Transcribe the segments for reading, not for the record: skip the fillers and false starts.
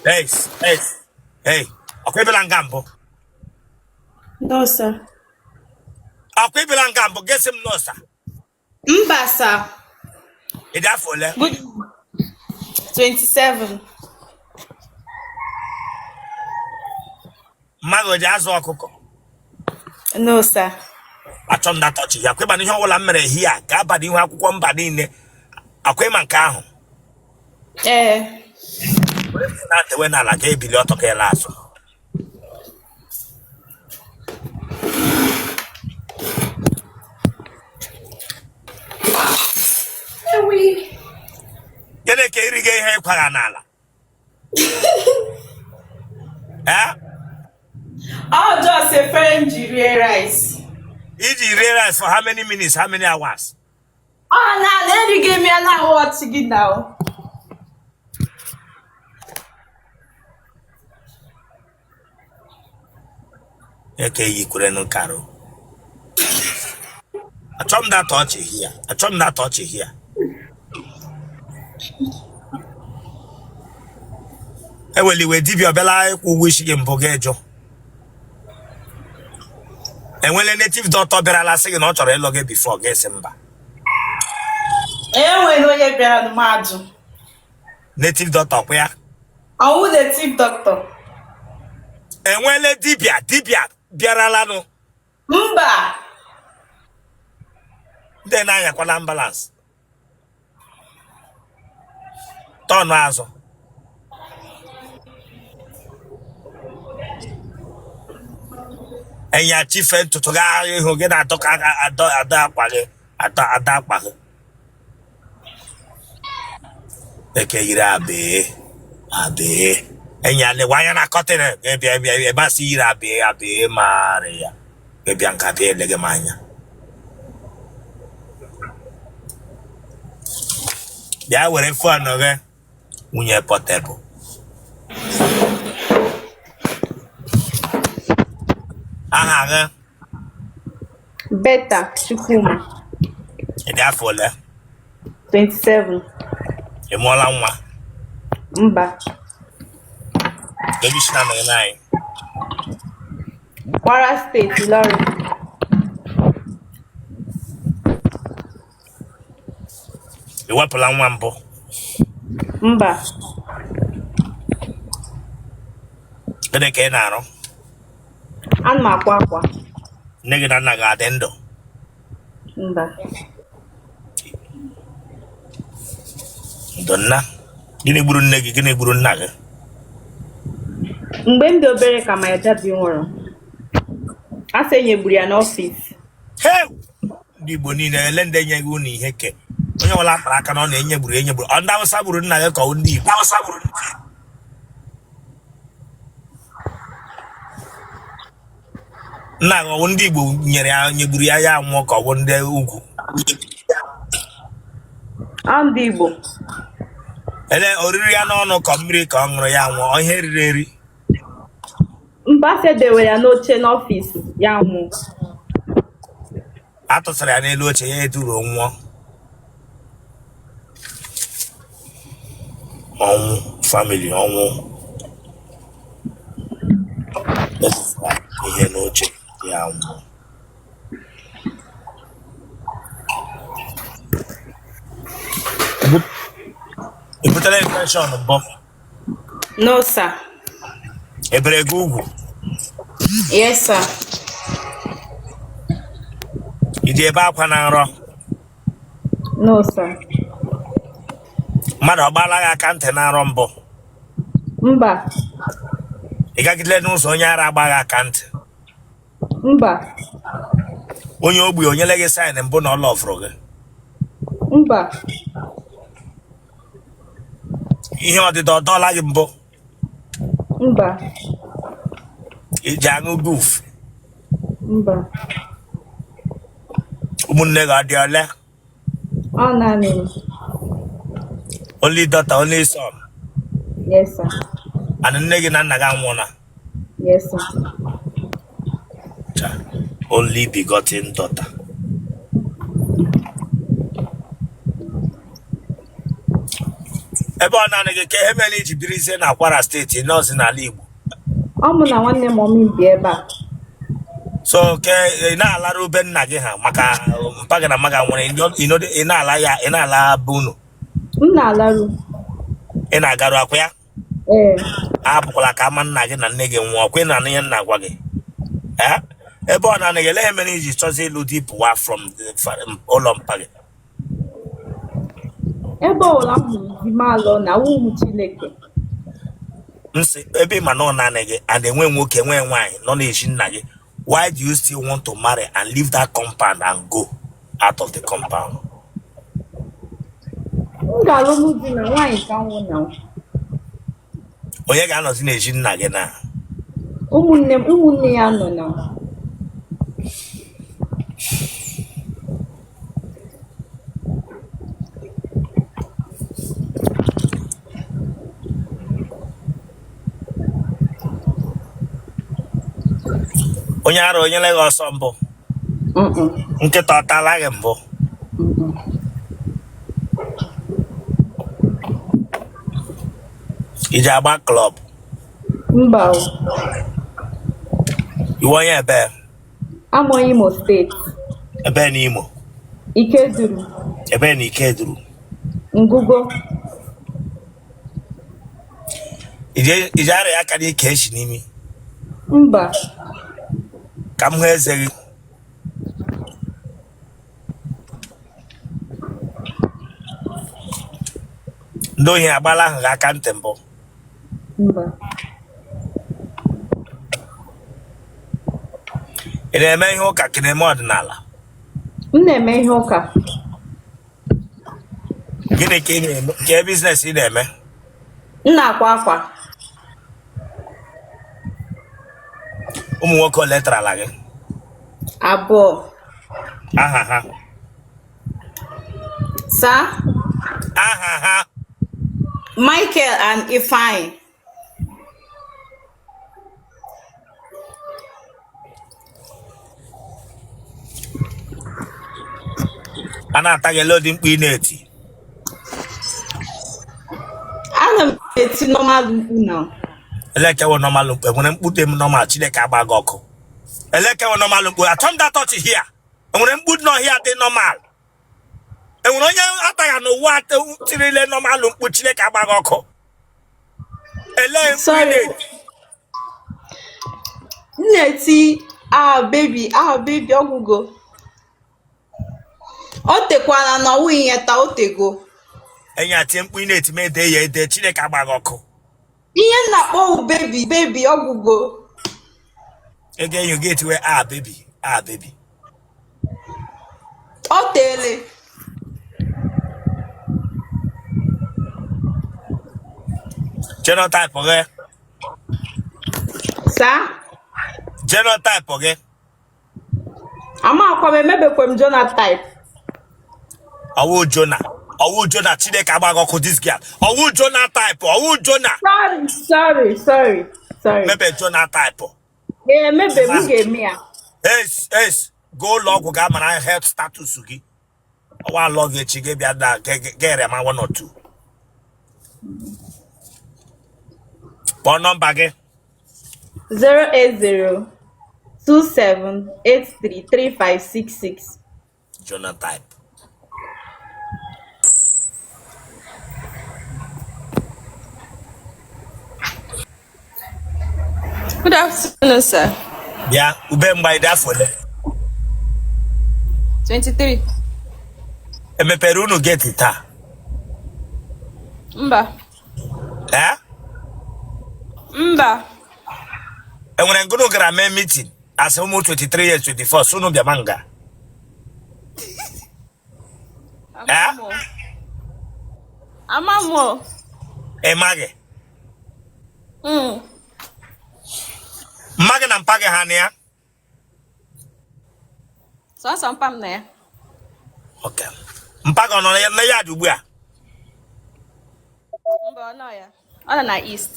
Hey, hey, hey, ọkwa ịbịala nga mbụ? No, sir. Ọkwa ịbịala nga mbụ? Gị sị m no, sir. Mba, sir. Ị dị afọ ole? Good. 27. Mma gị o ji azụ ọkụkọ? No, sir. Achọ m datọchi ya. Ọkwa ịma na ihe ọbụla m mere here ga-aba n'ihu akwụkwọ mba niile. Ọkwa ịma nke ahụ? Ee. Na-atewe n'ala ga-ebili ọtọ ka ele azụ. Gịnị ka iriga ihe ịkwagha n'ala? Ee? Ọ just efere m ji rie rice. Iji rie rice for how many minutes, how many hours? Ọ na-ala erighị m ya na watch gị na o. Eke yikwere n'karo. Achọ m that ọchị here. Achọ m that ọchị here. Eweli iwe, dibịa ọbịala ịkwụ ụgwọ isi gị mbụ gị jụ. Enwele native doctor bịarala sị gị na ọ chọrọ ịlụ gị before gị sị mba? Enwere onye bịara m ajụ. Native doctor kwa ya? Ọwụ native doctor. Enwele dibịa dibịa bịaralanụ? Mba. Ndị na-anyakwala ambulance tọnụ azụ. Enya chife ntutu gị ihu gị na-atọ ka adọ adọ akwa gị atọ ada akwa gị. Eke yiri abee abee enya lewe anya na curtain bịa bịa ebe asị yiri abee abee marị ya bịa nka bịa elege m anya bịa were phone gị nwunye Portable. Aha gị? Beta Chukwuma. Ị dị afọ ole? 27. Ị mụọla nwa? Mba. Ebe i si na-anọnyere anyị? Kwara State, Ilorin. Ị wepụla nwa mbụ? Mba. Gịnị ka ị na-arụ? Ana m akwa akwa. Nne gị na nna gị adị ndụ? Mba. Ndo nna. Gịnị gburu nne gị? Gịnị gburu nna gị? Mgbe m dị obere ka my daddy nwụrụ. A sị enyegburu ya n'ọfịs. Hey! Ndị Igbo niile ele ndị enyeghị unu ihe ke onye ọbụla akpara aka na ọ na-enyegburu enyegburu. Ọ ndị Awụsa gburu nna gị ka ọ ndị Igbo? Awụsa gburu nna gị. Ọ bụ ndị Igbo nyere ya nyegburu ya ya nwụọ ka ọ bụ ndị ugwu? Ọ ndị Igbo. Ele oriri ya n'ọnụ ka mmiri ka ọ ṅụrụ ya nwụọ? Ọ ihe riri eri? Mba, sị edewere ya n'oche n'ọfịs ya nwụọ. A tụsara ya n'elu oche ya eduru nwụọ. Ọnwụ family, ọnwụ etụsara ihe n'oche ya nwụọ. I butere infection mbụ? No, sir. Ebere gị ugwu? Yes, sir. Ị ji ebe akwa na nrọ? No, sir. Mmadụ ọ gbaala gị aka ntị na nrọ mbụ? Mba. Ị gagidele n'ụzọ onye ara agba gị aka ntị? Mba. Onye ogbi o nyele gị sign mbụ na ọ lọvụrụ gị? Mba. Ihe ọdịda ọ dọọla gị mbụ? Mba. Ị ji aṅụ guf? Mba. Ụmụnne gị ọ dị ole? Ọ naanị m. Only daughter, only son? Yes, sir. And nne gị na nna gị anwụọla? Yes, sir. Cha. Only begotten daughter. Ebe ọ naanị gị, ka ihe mere i ji birizie na Kwara State, nọzi n'ala Igbo? Ọ mụ na nwanne mummy m bi ebe a. So ke ị na-alarụ be nna gị ha maka mpa gị na mma gị nwere ị na-ala ya, ị na-ala be unu? M na-alarụ. Ị na-agaru akwa ya? Ee. Ahapụkwala ka ama nna gị na nne gị nwụọ, ọkwa ị na-anụ ihe m na-agwa gị? Ee, ebe ọ naanị gị, elee ihe mere i ji chọzi ịlụ di pụwa from ụlọ mpa gị? Ebe ọbụla m hụrụ di m alụọ na awụ m Chineke. M sị ebe ị ma na ọ naanị gị and enwe nwoke nwee nwaanyị nọ na-eji nna gị, why do you still want to marry and leave that compound and go out of the compound? M ga-alụnụ di na nwaanyị ka m wụ na. Onye ga-anọzi na-eji nna gị na? Ụmụnne m, ụmụnne ya nọ na. Onye ara o nyela gị ọsọ mbụ? Nkịta ọ tala gị mbụ? I ji agba club? Mba o. Ị wụ onye ebe? Abụ m onye Imo State. Ebe n'Imo? Ikeduru. Ebe na Ikeduru? Ngụgo. I ji arịa aka n'ike esi n'imi? Mba. Ka m hụ eze gị. Ndị ohi agbala ahụ gị aka ntị mbụ? Mba. Ị na-eme ihe ụka ka ị na-eme ọdịnala? M na-eme ihe ụka. Gịnị ka ị na-eme? Kee business ị na-eme? M na-akwa akwa. Ụmụ nwoke ole tarala gị? Abụọ. Aha ha? Sir? Aha ha? Michael and Ifeanyi. A na-ata gị, ele ụdị mkpu ị na-eti? Ana m eti normal mkpu na. Ele nke wụ normal mkpu? Enwere mkpu dị m normal? Chineke agba gị ọkụ. Ele nke wụ normal mkpu? Achọ m that touch here. Enwere mkpu dị n'ọhịa dị normal? Enwere onye ataghị n'ụwa tirile normal mkpu? Chineke agba gị ọkụ. Ele mkpu ị Sorry. na-eti? M na-eti, "Ah baby, ah baby," ọgwụgo. O tekwana na ọwụ ihe taa, o tego. Enyi a tie mkpu ị na-eti m ede ya ede. Chineke agba gị ọkụ. Ihe m na-akpọ wụ baby, baby, ọgwụgo. Ego enyi gị etiwe, "Ah baby, ah baby." O teele. Genotype gị? Sir? Genotype gị? Amakwa m, emebekwe m genotype. Ọwụ Jona, ọwụ Jona. Chineke agba gị ọkụ, this girl. Ọwụ Jona type, ọwụ Jona. Sorry, sorry, sorry, sorry. Mebe Jona type. Ee, emebe m, ga-eme ya. Es es gaa ụlọ ọgwụ gaa mara health status gị. Ọwa alọ gị echi, gị bịa na gere ma one or two. Kpọọ nọmba gị. 080 27833566. Genotype. Good afternoon, sir. Bịa ube mgba. Ị dị afọ ole? 23. Emepere unu gate taa? Mba. Ee? Mba. Enwere ngụnụ gara mee meeting asị ụmụ 23 years, 24 sị unu bịama nga? Ee? Ama m o. Ị maghị? Mma gị na mpa gị ha na ya? Sọsọ mpa m nọ ya. Ok, mpa gị ọ nọ na ya dị ugbu a? Mba, ọ nọ ya. Ọ nọ na East.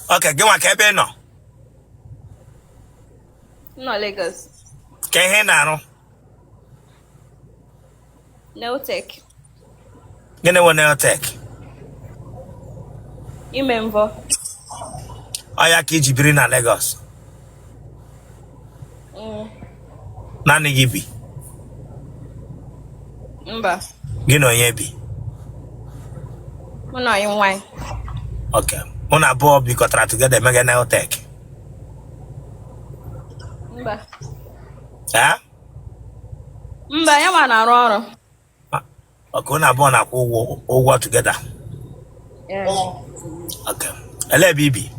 Ok, gị nwa, kee ebe ị nọ? M nọ Lagos. Kee ihe ị na-arụ? Nail tech. Gịnị wụ nail tech? Ime mvọ. Ọ ya ka i ji biri na Lagos? Naanị gị bi? Mba. Gị na onye bi? Mụ na ọyị nwaanyị. Okay. Unu abụọ bikọtara together emega nail tech? Mba. Eh? Mba, ya nwa na-arụ ọrụ. Okay, unu abụọ na-akwụ ụgwọ together? Yeah. Okay. Elee ebe i bi?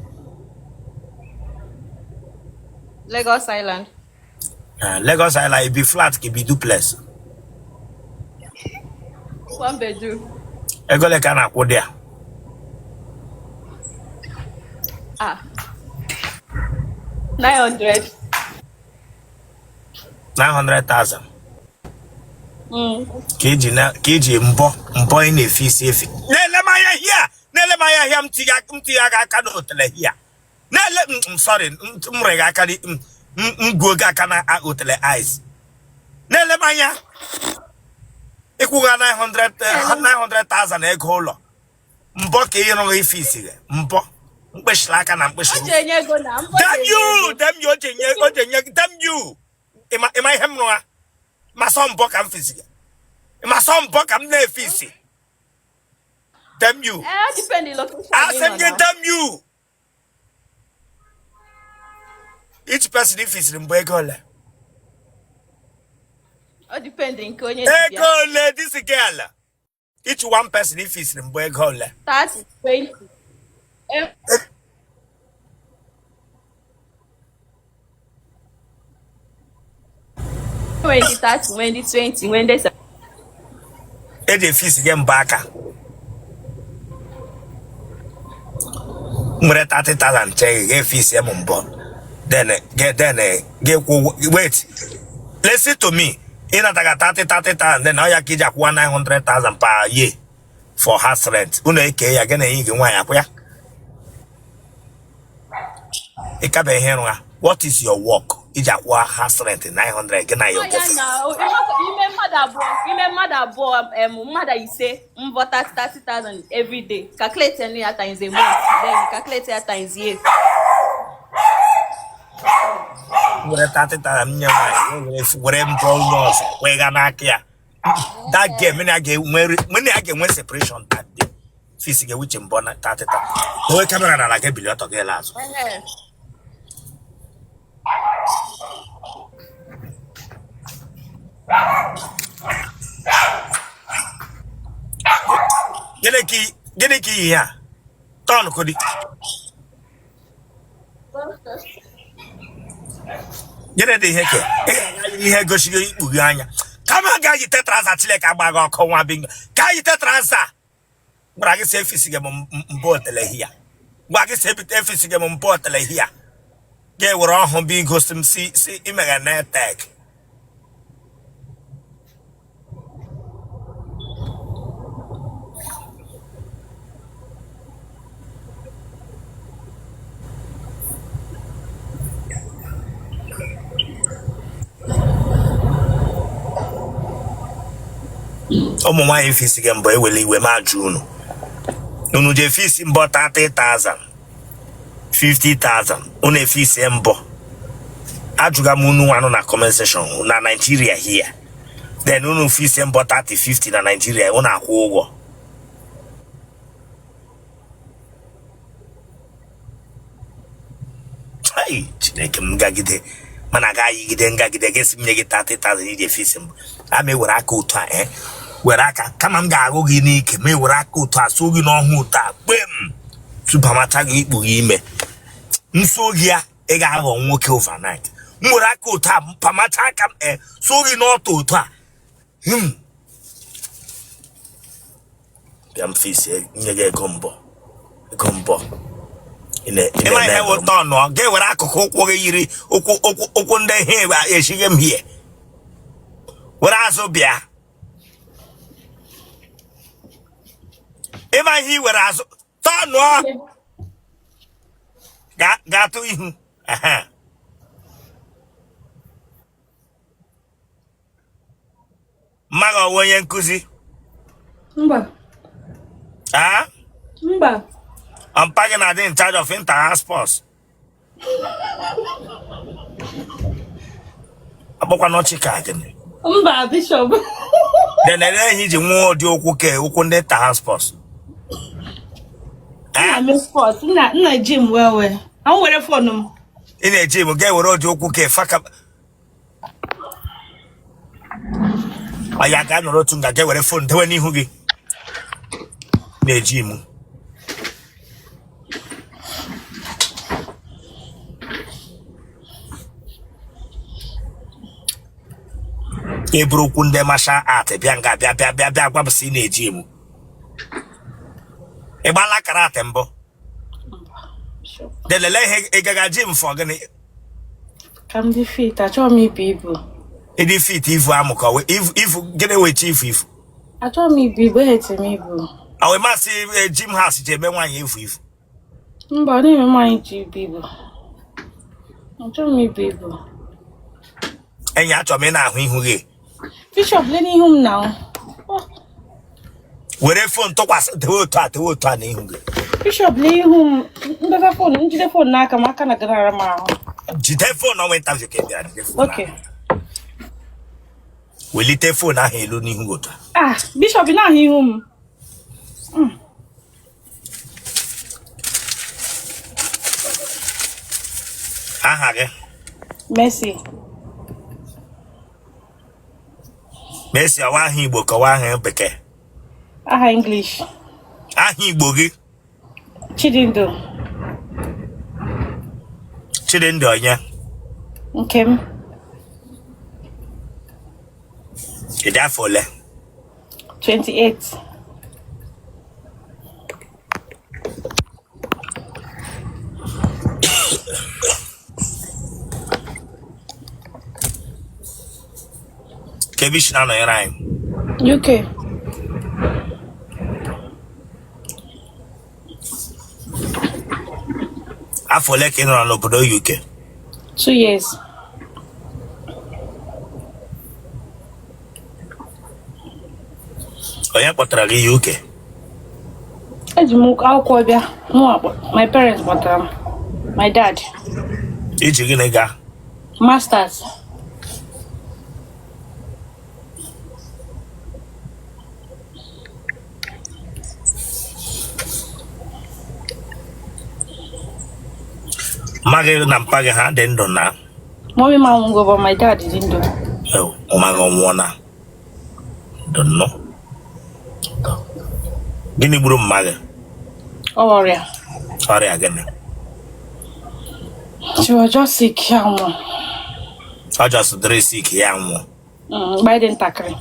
Lagos Island. Lagos Island, i bi flat ka i bi duplex? One bedroom. Ego ole ka a na-akwụ there? Ah. 900. 900,000. Ka i ji na ka i ji mbọ mbọ ị na-efe isi efe. Na-ele m anya here, na-ele m anya here, m tinye gị aka n'otele here. Na-ele m, sorry, m rịga aka m gwuo gị aka na otele eyes. Na-ele m anya. Ị kwụga 900,000 ego ụlọ. Mbọ ka ị rụghị ife isi gị. Mbọ. Mkpịsịrị aka na mkpịsị. O ji enye ego na mbọ. Damn you! Damn you! O ji enye o ji enye damn you! Ị ma ihe m rụwa? Ma sọ mbọ ka m fisi gị. Ma sọ mbọ ka m na-efe isi. Damn you! Eh, depend the location. Asị m gị damn you! Each person i fisiri mbọ ego ole? Ọ depend nke onye dibịa. Ego ole this girl? Each one person i fisiri mbọ ego ole? 30, 20. Nwee ndị 30, nwee ndị 20, nwee ndị Eji efisi gị mbọ aka. Nwere 30,000 chee gị ga-efisi m mbọ. Then then gị kwụ wait. Listen to me. Ị nataga 30 30,000 then ọ ya ka i ji akwụwa 900,000 per year for house rent. Unu eke ya gị na enyi gị nwaanyị akwụ ya. Ị kabe ihe ịrụ ha. What is your work? I ji akwụ house rent 900 gị na your girlfriend. Ime mmadụ abụọ mmadụ ise mbọ 30,000 every day. Calculate ya times a month, then calculate ya times year. Were 30,000 nye nwaanyị were mbọ onye ọzọ wega n'aka ya. That girl, mụ na ya ga-enwe separation that day. Fisi ga-ewuche mbọ na 30,000. Onwe camera n'ala gị bili ọtọ gị la azụ. Gịnị ka iyi ya? Tọn kodi. Gịnị dị ihe ke ihe gosigo ikpughe anya kama ga yite trouser Chineke agba gị ọkụ nwa bingo ka yite trouser gwara gị sị efisighị m mbọ otele here gwa gị sị efisighị m mbọ otele here ga-ewere ọhụ bụ igosi m si si imeghe nail tech. Ụmụ nwaanyị fisighị mbọ ewele iwe ma ajụ unu unu ji efisi mbọ 30,000 50,000 unu efisi mbọ ajụga m unu nwanụ na comment section na Nigeria here then unu fisi mbọ 30 50 na Nigeria unu akwụ ụgwọ. Ai, Chineke m ngagide mana ga yigide ngagide gị sị m nye gị 30,000 iji efisi mbọ a ma ewere aka otu a eh were aka kama m ga-aghụ gị n'ike ma ewere aka otu a suo gị n'ọhụ otu a kpem tụbamata gị ikpughe ime nso gị ya ị ga-aghọ nwoke overnight m were aka otu a pamacha aka m e suo gị n'ọtụ otu a Bịa m fisi nye gị ego mbọ ego mbọ ịma ihe wụta ọnụ ga-ewere akụkụ ụkwụ gị yiri ụkwụ ụkwụ ụkwụ ndị ihe esighị m hie were azụ bịa ịma ihe i were azụ tọnụọ ga-atụ ihu. Mma gị ọ wụ onye nkụzi? Mba. A? Mba. Mpa gị na-adị in charge of inter-house sports. Akpọkwa n'ọchị ka gịnị? Mba, Bishop. Then ele ihe iji nwee ụdị ụkwụ ka ụkwụ ndị inter-house sports. M na-eme sport. M na gym well well. Ahụ were phone m. Ị na-eji m ga-ewere ụdị ụkwụ ka faka ya ga nọrọ otu nga ga-ewere phone dewe n'ihu gị na-eji m eburu ụkwụ ndị martial art bịa nga bịa bịa bịa bịa gwa m sị ị na-eji m. Ị gbala karate mbụ? Then ele ihe ị gaga gym for gịnị? Ka m dị fit, achọghị m ibu ibu. Ịdị fit ivu amụ ka ivu gịnị wee chi ifu ifu? Achọghị m ibu ibu, ehete m ibu. Ọ wee masị gym house ji eme nwaanyị ivu ivu. Mba, ọ na-eme nwaanyị ji ibu ibu. Achọghị m ibu ibu. Enyi, achọrọ m ị na-ahụ ihu gị. Bishop, lee n'ihu m na. Were phone tụkwasị dewe otu a dewe otu a n'ihu gị. Bishop, lee ihu m. Ndọta phone, njide phone n'aka m, aka na gara m ahụ. Jide phone ọnwa interview ka ị bịara jide phone. Okay. Welite phone ahụ elu n'ihu gị otu a. Ah, Bishop, ị na-ahụ ihu m. Aha gị? Mercy. Mercy, ọ wụ aha Igbo ka ọ wụ aha bekee? Aha English. Aha Igbo gị? Chidindu. Chidindu onye? Nke m. Ị dị afọ ole? 28. Kee ebe i si na-anọnyere anyị? UK. Afọ ole ka ị nọrọ n'obodo UK? 2 years. Onye kpọtara gị UK? Eji m akwụkwọ bịa. My parents kpọtara m. My dad. I ji gịnị gaa? Masters. Mma gị na mpa gị ha dị ndụ na? Mommy m anwụgo, but my dad dị ndụ. Mma gị ọ nwụọna? Don't know. Gịnị gburu mma gị? Ọrịa. Ọrịa gịnị? She was just sick, ya nwụọ. Ọ just dịrị sick ya nwụọ. Mgbe anyị dị ntakịrị.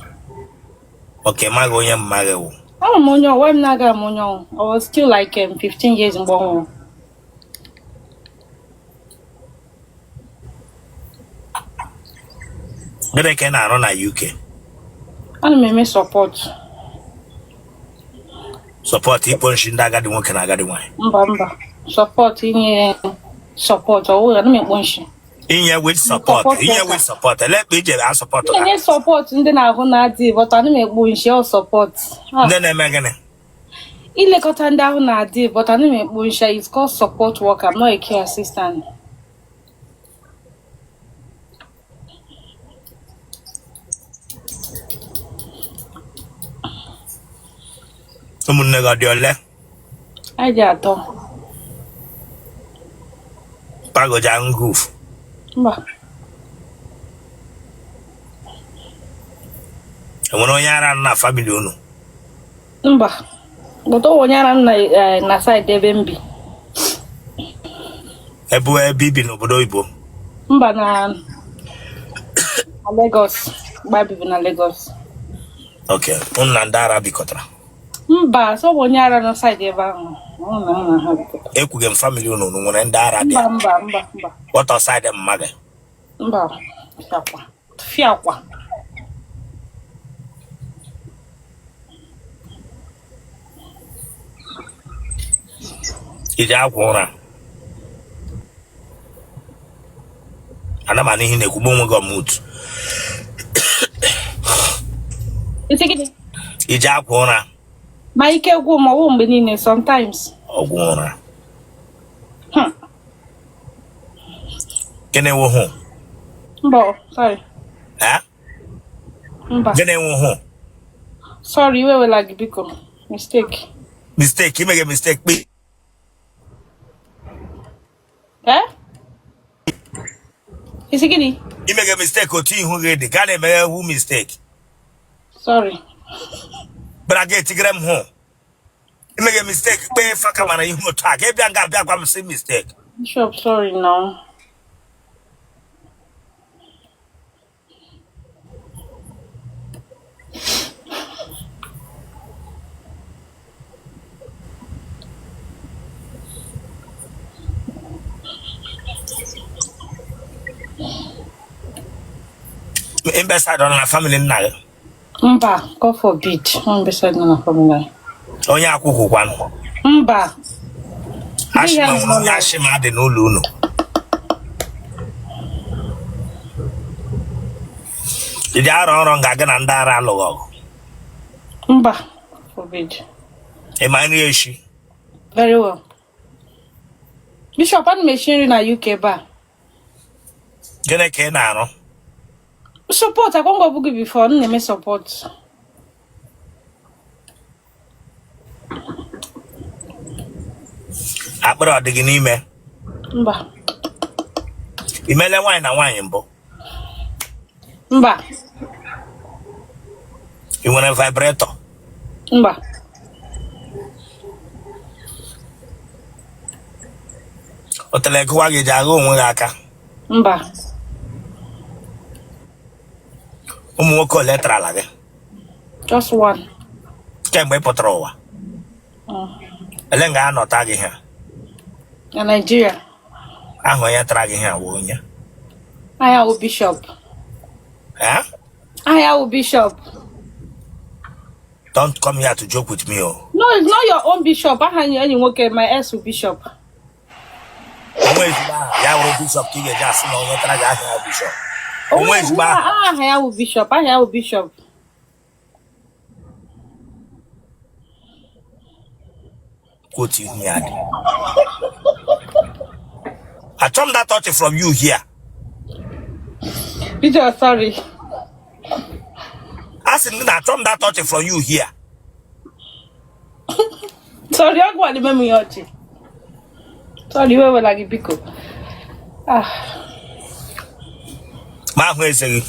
Okay, maghị onye mma gị wụ? Ama m onye ọ wụ, m na-aga m onye ọ wụ. I was still like 15 years mgbe ọ nwụrụ. Gịnị ka ị na-arụ na UK? Ana m eme support. Support ikpo nshi ndị agadi nwoke na agadi nwaanyị? Mba, mba. Support inye support, ọ wụghị ana m ekpo nshi. Inye which support? Inye which support? Ele ekpe ije a support? Inye support ndị na-ahụ na-adịghị, but ana m ekpo nshi, ọ support. Ndị na-eme gịnị? Ilekọta ndị ahụ na-adịghị, but ana m ekpo nshi. It's called support worker. I'm not a care assistant. Ụmụnne gị ọ dị ole? Anyị dị atọ. Mpa gị o ji aṅụ guf? Mba. Enwere onye ara nọ na family unu? Mba, but o onye ara m na side ebe m bi. Ebe ebe i bi n'obodo oyibo? Mba, na Lagos, mgbe bibu na Lagos. Okay, unu na ndị ara bikọtara? Mba, sọ bụ onye ara na side ebe ahụ. Ekwughị m family unu, unu nwere ndị ara dị? Mba, mba, mba, mba. What side mma gị? Mba, fiakwa. Fiakwa. I ji akwa ụra? Ana m anụ ihe na-ekwu, gba onwe gị mute. I ji akwa ụra? Ma ike gwụ m, ọ wụ mgbe niile, sometimes. Ọgwụ ụra. Gịnị wụ hụ? Mba, sorry. Eh? Mba. Gịnị wụ hụ? Sorry, iwe wela gị biko. Mistake. Mistake, imege mistake kpi. Eh? Isi gịnị? Imege mistake otu ihu gị dị, gaa na-emeghe hu mistake. Sorry. Bịara gị etigere m hụ. Imege mistake kpee faka mara ihu otu a, ga bịa nga abịa gwa m sị mistake. Bishop, sorry now. Imbecile ọ nọ na family nna gị? Mba, God forbid. Imbecile nọ na family. Onye akwụkwọ kwanụ? Mba. Ashịma nwere onye ashịma dị n'ụlọ unu. Ị dị arọ nrọ nga gị na ndị ara alụghị ọgụ? Mba, forbid. Ị ma nri eshi? Very well. Bishop, ana m eshi nri na UK ebe a. Gịnị ka ị na-arụ? Support, akwa m gwabu gị before, m na-eme support. Akpịrị ọ dị gị n'ime? Mba. I meele nwaanyị na nwaanyị mbụ? Mba. Ị nwere vibrator? Mba. Otele gụwa gị ji agha onwe gị aka? Mba. Ụmụ nwoke ole tarala gị? Just one. Kemgbe ị pụtara ụwa? Ele nga a nọ taa gị ha? Na Nigeria. Aha onye tara gị ha wụ onye? Aha ya wụ Bishop. Eh? Aha ya wụ Bishop. Don't come here to joke with me, oh. No, it's not your own bishop. Aha enyi nwoke, my ex wụ Bishop. Onwe ezigbo aha ya wụrụ bishop ka ị ga-eji asị na onye tara gị aha ya bishop. Onwe ezigbo aha. Aha ya wụ Bishop. Aha ya wụ Bishop. Otu ihu ya dị. Achọ m that touch from you here. Bishop, sorry. A sị m na achọ m that touch from you here. Sorry, ọ gwara m ihe ọchị. Sorry, iwe wela gị biko. Ah. Ma ahụ eze gị.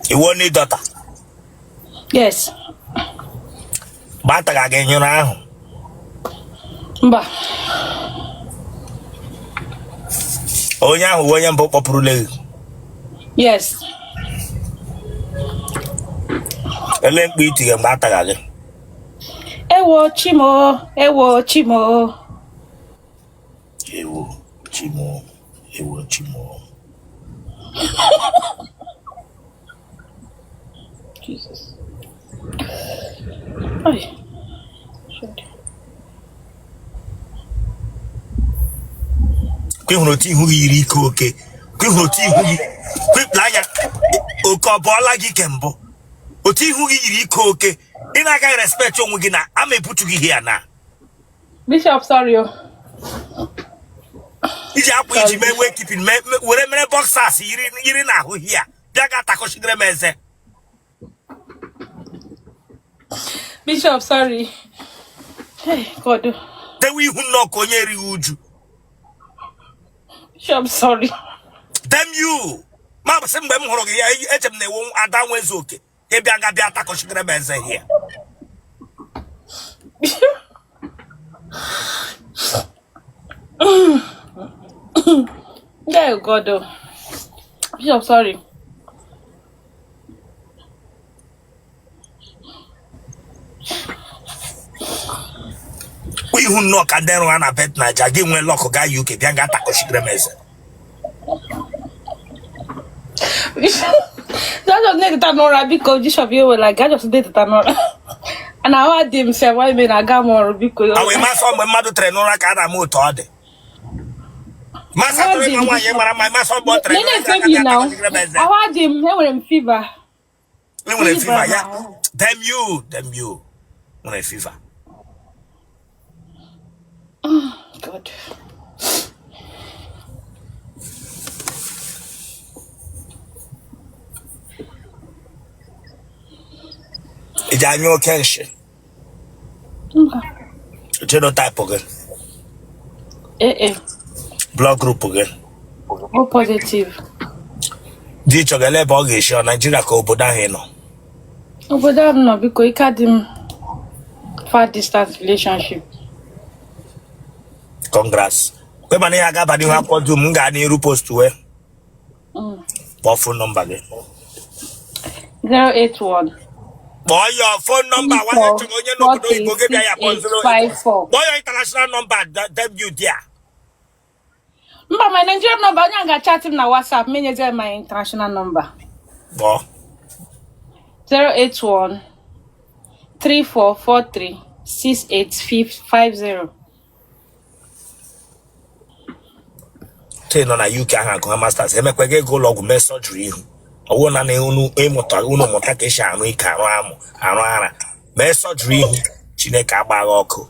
Ị wụ only daughter? Yes. Mgbe a taga gị nyụrụ ahụ? Mba. Onye ahụ wụ onye mbụ kpọpụrụla gị? Yes. Ele mkpu i tige mgbe a taga gị? Ewo chi m o, ewo chi m o. Ewo chi m o, ewo chi m o. Jesus. Ay. Ka ị hụrụ otu ihu gị yiri ike oke, ka ị hụrụ otu ihu gị kwepụla anya oke ọ bụọla gị ke mbụ, otu ihu gị yiri ike oke, ị na-agaghị respect onwe gị na ama ebutu gị here na. Bishop, sorry o. Iji akwa iji mee wake keeping were mere boxers yiri n'ahụ here bịa ga takọchigere m eze. Bishop, sorry. Hey, God. Tewe ihu nnọọ ka onye erighị uju. Bishop, sorry. Damn you. Ma sị mgbe m hụrụ gị ya eche m na ị wụ ada nwa eze oke ka ị bịa nga bịa takọchigere m eze here. Yeah, God. Bishop, sorry. Ihu nnọọ ka ndị rụ ha na bet naija gị nwee luck gaa UK bịa nga takọchigere m eze. Just na-eteta n'ụra biko Bishop iwe wela gị just na-eteta n'ụra. Na ahụ adị m sef, why me na aga m ọrụ, biko. Ọ wee masị mgbe mmadụ tere n'ụra ka a na-ama otu ọ dị. Masị Ahụ atụrụ adị ịma m. nwaanyị mara mma, masị ọgbọ tere Nene n'ụra ka efe mi a na na-akọzigere m eze. ahụ adị m, enwere m fever. Ị nwere Fever fever ya. na-ahụ. Damn you, damn you. Nwere fever. God. Ị ji anya oke nshi. Mba. Genotype gị. Ee, Blood group gị. O positive. Di chọga ele ebe ọ ga-esi, ọ Naijiria ka obodo ahụ ị nọ? Obodo a m nọ, biko, ike adị m far distance relationship. Congrats. Kwe mana ihe agaba n'ihu akwụkwọ dum m gaa n'iru post wee kpọọ phone number gị. 081 Kpọọ ya phone number nwanne chọrọ onye n'obodo oyibo gị bịa ya kpọọ 08. 6854. Kpọọ ya international number, damn you there. Mba, my Nigerian number, onye a ga-achat m na WhatsApp, menyezie my international number. Kpọọ. 081 3443 6850. Te nọ na UK ahụ agụ ha masters emekwa gị ego ụlọ ọgwụ mee surgery ihu ọwụ na na unu ịmụta unu mụta ka esi arụ ike arụ amụ arụ ara mee surgery ihu. Chineke agbagha ọkụ.